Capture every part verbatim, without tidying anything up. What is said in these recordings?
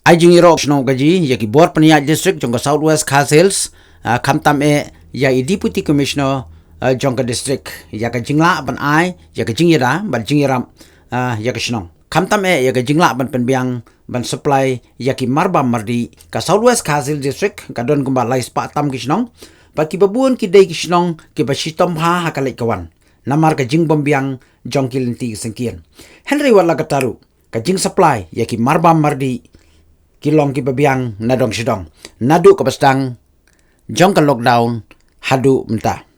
Ai jingïaroh shnong ka ji ïa ki bor pynïaid district jong ka South West Khasi Hills, ah, khamtam eh ïa i Deputy Commissioner, ah, jong ka district ïa ka jinglah ban ai ïa ka jingïada bad jingïarap, ah, ïa ka shnong. Khamtam eh ïa ka jinglah ban pynbiang ban supply ïa ki marbam mardih. Ka South West Khasi Hills District ka don kumba lai spah tam ki shnong bad kiba bun ki dei ki shnong kiba shitom bha ha ka leit ka wan namar ka jingbymbiang jong ki lynti ki syngkien. Hynrei wat la katta ruh, ka jingsupply ïa ki marbam mardih ki long kiba biang na dong sha dong naduh kaba sdang jong ka lockdown haduh mynta.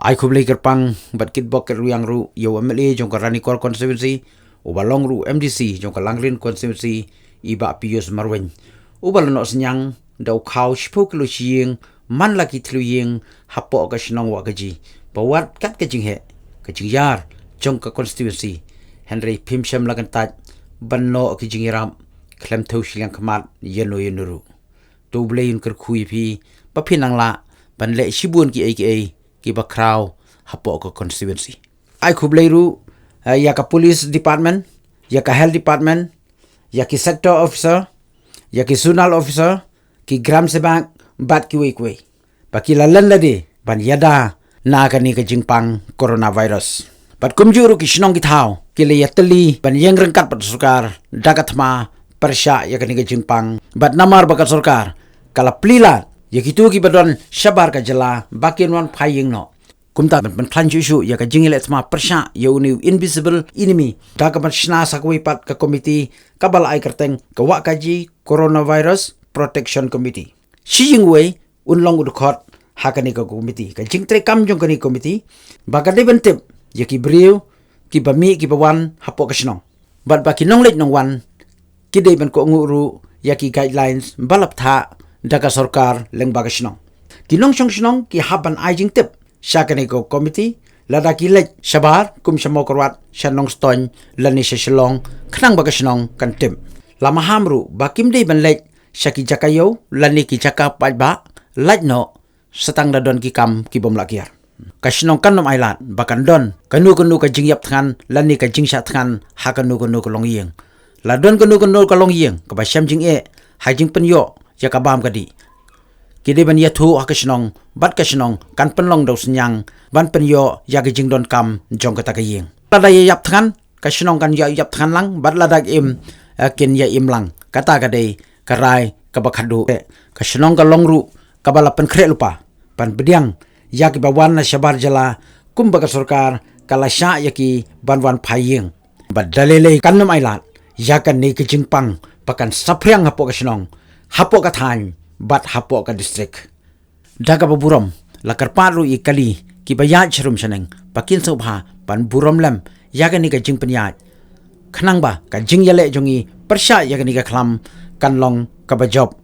Ai khublei kyrpang bad kitbok kitrwiang ruh ïa u M L A jong ka Ranikor constituency, uba long ruh M D C jong ka Langrin constituency, i Bah Pius Marwein, uba la noh synñiang da u khaw shiphew kilo shi ïing man la ki thliew ïing hapoh ka shnong Wahkaji, ba wat kat ka jingheh ka jingïar jong ka constituency. Hynrei phim shym la kyntait ban noh ki jingïarap khlem thew shiliang khmat ïano ïano ruh. To U Blei un kyrkhu ïa phi ba phin nang lah ban leh shibun kiei kiei kiba khraw hapoh ka constituency. Ai khublei ruh, eh, ïa ka police department, ïa ka health department, ïa ki sector officer, ïa ki zonal officer, ki gram sebak bad kiwei kiwei ba ki la len lade ban ïada na kane ka jingpang coronavirus. Bad kumjuh ruh ki shnong ki thaw ki la ïatylli ban ïeng ryngkat bad sorkar da ka thma pyrshah ïa kane ka jingpang. Bad namar ba ka sorkar ka la plie lad ïa kito kiba don shabar ka jylla ba kin wan phai ïing noh, kumta ban pynkhlaiñ shuh shuh ïa ka jingïaleh thma pyrshah ïa une u invisible enemy, da kaba shna sa kawei pat ka komiti kaba la ai kyrteng ka Wahkaji Coronavirus Protection Committee. Shi ïing wei un long u dkhot ha kane ka komiti. Ka jingtrei kam jong kane ka komiti ba ka dei ban tip ïa ki briew kiba mih kiba wan hapoh ka shnong, bad ba ki nongleit nongwan ki dei ban kohnguh ruh ïa ki guidelines ba la bthah da ka sorkar lyngba ka shnong. Ki nongshong shnong ki hap ban ai jingtip sha kane ka komiti lada ki leit shabar kum sha Mawkyrwat, sha Nongstoiñ lane sha Shillong, khnang ba ka shnong kan tip. La maham ruh ba kim dei ban leit sha ki jaka ïew lane ki jaka paidbah, lait noh sa tang da don ki kam ki bym lah kiar. Ka shnong kan ym ailad ba kan don kano kano ka jingïap thngan lane ka jingshah thngan ha kano kano ka longïing. La don kano kano ka longïing kaba shem jingeh ha jingpynïoh ïa ka bam ka dih, ki dei ban ïathuh ha ka shnong bad ka shnong kan pynlong da u synñiang ban pynïoh ïa ka jingdonkam jong kata ka ïing. Lada ïa ïap thngan, ka shnong kan ïa ïap thngan lang, bad lada im, eh, kin ïa im lang. Kata ka dei ka rai kaba khatduh. Ka shnong ka long ruh kaba la pynkhreh lypa ban pdiang ïa kiba wan na shabar jylla, kumba ka sorkar ka la shah ïa ki ban wan phai ïing. Bad da lei lei kan ym ailad ïa kane ka jingpang ba kan saphriang hapoh ka shnong, hapoh ka thaiñ bad hapoh ka district. Da kaba burom la kyrpad ruh ïa kali kiba ïaid sharum shaneng ba kin sngewbha ban burom lem ïa kane ka jingpynïaid, khnang ba ka jingïaleh jong ngi pyrshah ïa kane ka khlam kan long kaba jop